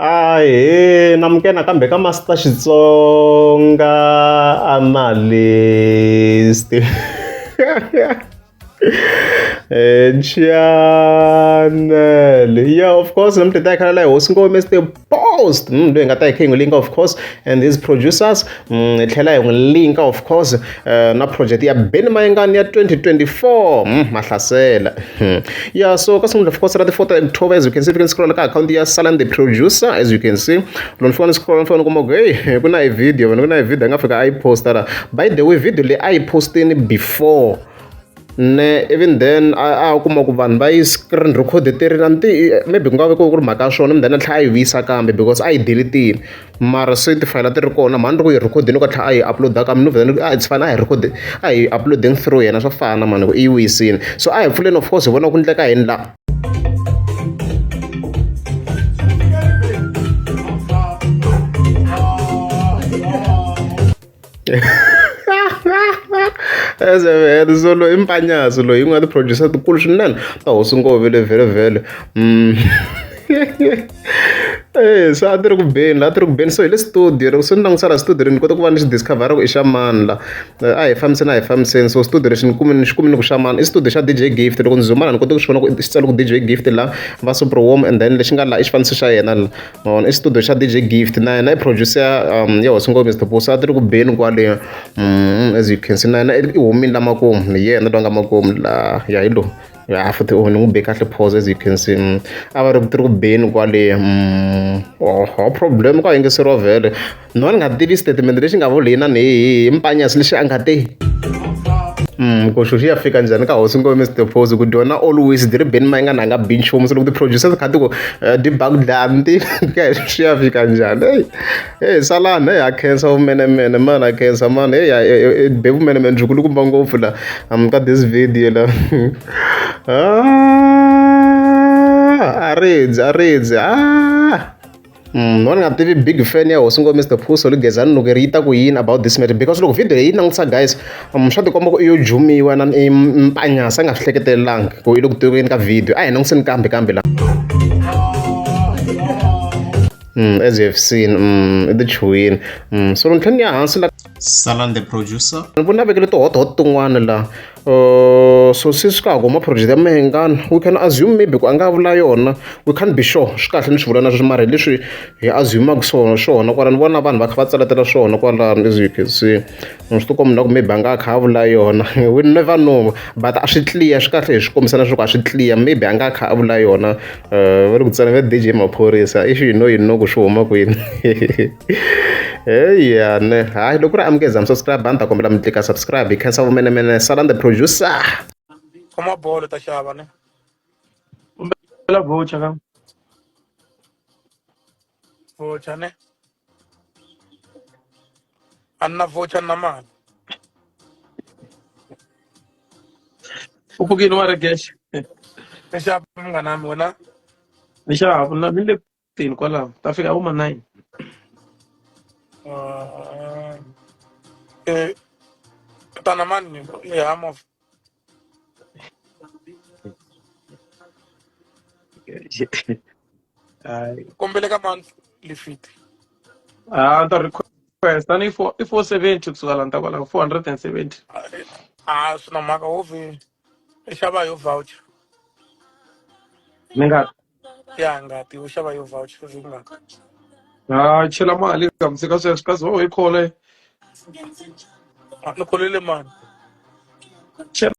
Ahee namukela nakambe ka Master Xitsonga Analyst channel yeah of course namuntlha hi ta hi khala la hi hosi ngome Mister Post loyi hi nga ta hi kha hi n'wi linka of course and his producers hi tlhela hi n'wi linka of course na project ya Benny Mayengani ya 2024 Mahlasela yeah so ka siku of course ra ti 4 ta October as you can see if you can scroll ka account ya Salan the producer as you can see loko ni fika ni scroll ni fika ni kuma ku hey ku na hi video vanhu ku na hi video a nga fika a yi posta la by the way video leyi a yi postini before ne even then a a kuma ku vanhu va yi screen record-terile a ni tivi maybe ku nga va ku ri mhaka ya swona then a tlhela a yi vuyisa kambe because a yi delete-ini mara se tifayele ti ri kona mhani ri ku yi rhikhodini ku tlhela a yi upload-a kambe no vhela ni ku a it's fine a hi record a hi upload-eni through yena swa fana mani ku i yi vuyisile so a hi pfuleni of course hi vona ku endleka yini la. As so loyi i Mpanyasi loyi yin'wana ya ti-producer tikulu swinene ta hosi Ngove le vhele e se a ti ri ku beni la a ti ri ku beni so hi le studio loko se ni langutisa la studio ni kota ku va ni xi discover ku i xa mani la a hi fambiseni a hi fambiseni so studio lexi ni kume ni xi kumile ku xa mani i studio xa D_J Gift loko ni zoom-a la ni kota ku swi vona ku xi tsale ku D_J Gift la va Super Warm and then lexi nga la i xifaniso xa yena la ma vona i studio xa D_J Gift na yena i producer ya hosi Ngome Mister Post a ti ri ku beni kwale as you can see na yena i humile la makumu hi yena loyi a nga makumu la ya hi lowu ya futhi u ni n'wi be kahle pause as you can see a va ri ti ri ku beni kwale oh problem ka yingiseriwa vhele no ni nga tivi statement lexi nga vula yina ni hi mpanyasi lexi a nga te ku xo xi ya fika njhani ka hosi ngome Mister Post ku dyona always di ri Benny Mayengani a nga bi nchumu se loko ti-producer ti kha ti ku di ba ku dlaya ni tivi swi ya fika njhani heyi heyi salani heyi ha khensa vumenemene mani ha khensa mani heyi be vumenemene byi kulukumba ngopfu la ka this video la a ridzi a ridzi a No ni nga tivi big fan ya hosi ngo Mister Phuso Ligezani Nukeri yi ta ku yini about this matter because loko video leyi yi langutisa guys swa tikomba ku i yo jumiwa na i mpanyasa a nga swi hleketelelangi ku i le ku tekeni ka video a hi langutiseni kambe kambe la as you have seen i ti chuhile so ni tlhela ni ya hansi la Salan the producer ni vona vekele ti-hot hot tin'wana la so se swi ka ha huma project ya Mayengani we can assume maybe ku a nga vula yona we can't be sure swi kahle ni swi vula na sweswi mara hi leswi hi assume-aka swona swona kwala ni vona vanhu va kha va tsaletela swona kwalano as you can see swi ti komba na ku maybe a nga kha a vula yona we never know but a swi clear swi kahle hi swi kombisa leswaku a swi clear maybe a nga kha a vula yona va ri ku tsala va D_J Maphorisa if you know you know ku swi huma kwini heya ne hayi loko ku ri amukeza mi subscribe a ni ta kombela mi tlika subscribe hi khensa vumenemene Salan the producer Khoma bolo ta xava ne. Kombela voucher ka. Voucher ne. A ni na voucher na mali. U pfukile wa ri cash. Ni xava munghana wa mina wena. Ni xava na ni le tini kwalaho ta fika vo ma 9. Eh tana mani ya movha. Hayi. Kombele ka mani lifiti. Ah, ta request ani i 470 kusuka la ni ta kwalaho 470. A swi na mhaka wo vi i xava yo voucher. Ni nga Ya ngati u xava yo voucher swi nga. ha chela mali ka msika sweswo kasi wo hi khole Ni kholele mani. chela